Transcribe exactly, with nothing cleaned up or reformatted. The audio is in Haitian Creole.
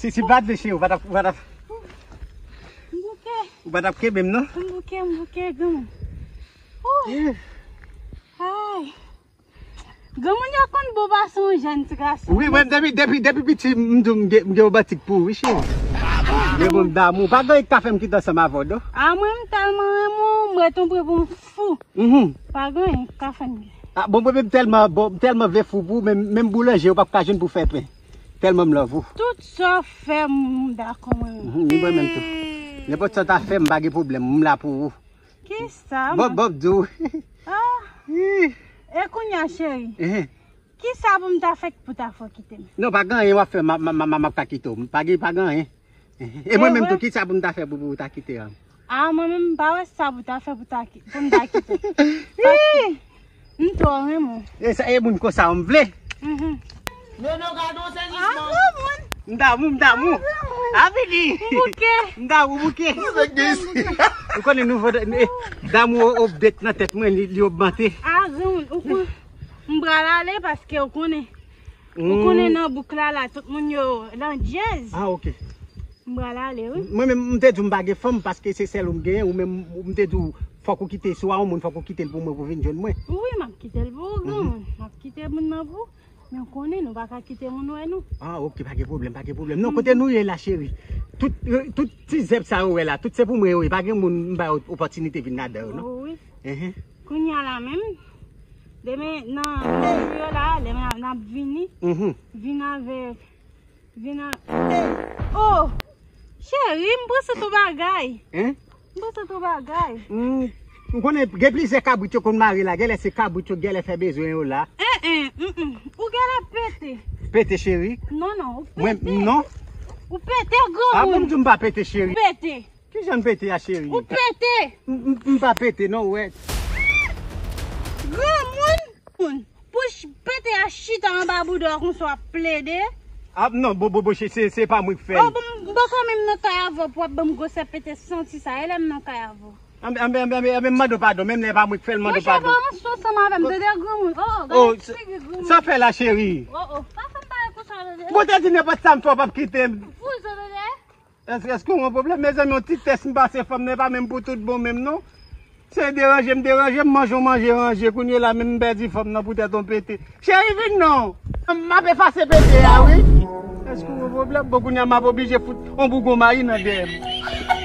Si, si m pa t vle cheri, ou pa t ap, ou pa t ap, M bouke, ou pa t ap kenbe m, non? M bouke, m bouke, granmoun. Ooh. Ay. Granmoun yo konn bon pase yon jèn ti gason. Wi, mwen, depi, depi, depi piti, m di w m gen, m gen romantik pou ou, wi, cheri. Mwen, bon, m damou. Pa gen anyen ki ka fè m kite ansanm avè w, non. A, mwen, m tèlman renmen w, m ret on pre pou m fou. Mhm. Pa gen anyen ki ka fè m. A, bon, mwen, m tèlman, bon, m tèlman vle fou pou ou, menm, menm boulanje, ou p ap ka jwenn pou fè pen. Tèlman m love ou. Tout sa w fè, m dakò, mwen. Mhm, ni mwen menm tou. Nenpòt sa w ta fè, m pa gen pwoblèm, m la pou ou. Kisa? Bob, Bob di w. Ah. Ih. E kounye a, cheri? Ehe. Kisa pou m ta fè pou ta fè w kite m? Non, pa gen anyen w ap fè, m, m, m, m, m ap ka kite w. Pa gen, pa gen anyen. Ehe. E mwen menm tou, kisa pou m ta fè pou, pou w ta kite m? Ah, mwen menm, m pa wè sa pou ta fè pou ta ki-, pou m ta kite w. Paske m twò renmen w. E sa, e moun konsa m vle. Mhm. Nono, gade yon sezisman. Ah, granmoun. M damou, m damou. Ah, granmoun. A vini. M bouke. M damou, bouke. Ou konnen nouvo, eh, damou update nan tèt mwen, li, li ogmante. Ah, granmoun, ou kon-, m pral ale paske ou konnen. Ou konnen nan bouk la, la, tout moun yo nan djèz. Ah, ok. M pral ale, wi. Mwen menm, m te di w m pa gen fanm paske se sèl ou m genyen, ou menm, m te di w fòk ou kite, si w a yon moun, fòk ou kite l pou mwen, pou vin jwenn mwen. Wi, m ap kite l pou ou, granmoun. M ap kite moun nan pou ou. Men w konnen, nou pa ka kite moun wè nou. Ah, ok, pa gen pwoblèm, pa gen pwoblèm. Non, kote nou ye la, cheri? Tout, tout ti zèb sa yo wè la, tout se pou mwen yo ye. Pa gen moun m bay opòtinite vin ladan yo, non. Oh, wi. Ehe. Kounye a la menm, demen nan jou yo la, lè n ap, n ap vini, vin avèk, vin a, oh, cheri, m panse t on bagay. Hein? M panse t on bagay. Hmm, m konnen gen plizyè kabrit yo konn mare la, genlè se kabrit yo genlè fè bezwen yo la. En, en, mm, mm. Ou genlè pete. Pete, cheri? Non, non, ou pete. Mwen, non. Ou pete, granmoun. Ah, bon, m di w m pa pete, cheri. Ou pete. Kijan m pete a, cheri? Ou pete! M, m, m pa pete, non, wè. Granmoun, moun, pou ch-, pete a chita anba bouda w konsa w ap plede. Ah, non, bon, bon, bon, se, se, se pa mwen k fè l. Oh, bon, m poko menm nan kay avè w pou w ap ban m gwosè pete santi sa, e lè m nan kay avè w. Anben, anben, anben, anben, anben, m mande w padon, menm lè e pa mwen k fè l, m mande w padon. Monchè, pa ranse ansanm avè m, tande, granmoun. Oh, oh, gade figi granmoun. Sa w fè la, cheri? Oh, oh, pa fè m bagay konsa, tande. Bon, te di nenpòt sa m fè, w p ap kite m. Pou sa, tande. Èske, èske w gen pwoblèm? Mezanmi, yon ti tès m pase fanm nan, e pa menm pou tout bon menm non. Se deranje m deranje, m manje yon manje ranje, kounye la menm m pèdi fanm nan poutèt yon pete. Cheri, vin non! M ap efase pete a, wi. Èske w gen pwoblèm? Bon, kounye a m ap oblije fout yon bougon mayi nan dèyè m.